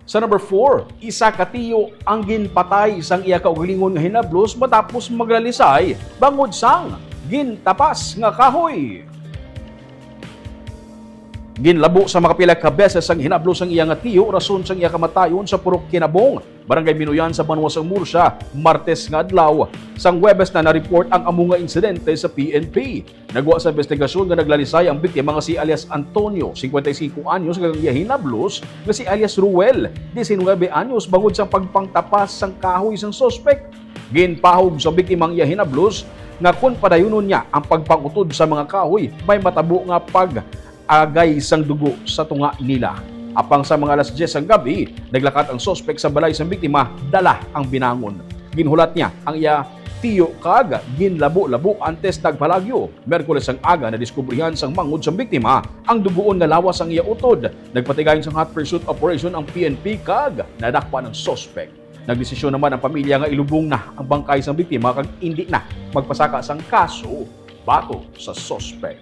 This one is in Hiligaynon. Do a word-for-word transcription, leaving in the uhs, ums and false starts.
Sa number four, isa ka tiyo ang ginpatay sang iya kaugalingon nga hinablos matapos maglalisay bangod sang gintapas nga kahoy. Ginlabo sa makapila ka beses ang hinablos sang iya nga tiyo rason sang iya kamatayon sa Purok Kinabong, Barangay Minuyan sa banwa sang Murcia, Martes nga adlaw. Sang Huwebes na na-report ang amo nga insidente sa P N P. Nagwa sa investigasyon nga naglalisay ang biktima nga si alias Antonio, singkwenta y singko anyos, kag ang iya hinablos nga si alias Ruel, diecinuebe anyos, bangod sang pagpangtapas sang kahoy sang suspek. Ginpahog sa biktima ang iya hinablos nga kon padayunon niya ang pagpangutod sa mga kahoy, may matabo nga pag-agay sang dugo sa tunga nila. Apang sa mga alas diyes sang gabi, naglakat ang suspek sa balay sang biktima, dala ang binangon. Ginhulat niya ang iya tiyo kag ginlabo-labo antes nagpalagyo. Miyerkules sang aga, nadiskubrihan sang manghod sang biktima ang dugoon nga lawas sang iya utod. Nagpatigayon sang hot pursuit operation ang P N P kag nadakpan ang suspek. Nagdesisyon naman ang pamilya nga ilubong na ang bangkay sang biktima kag indi na magpasaka sang kaso batok sa suspek.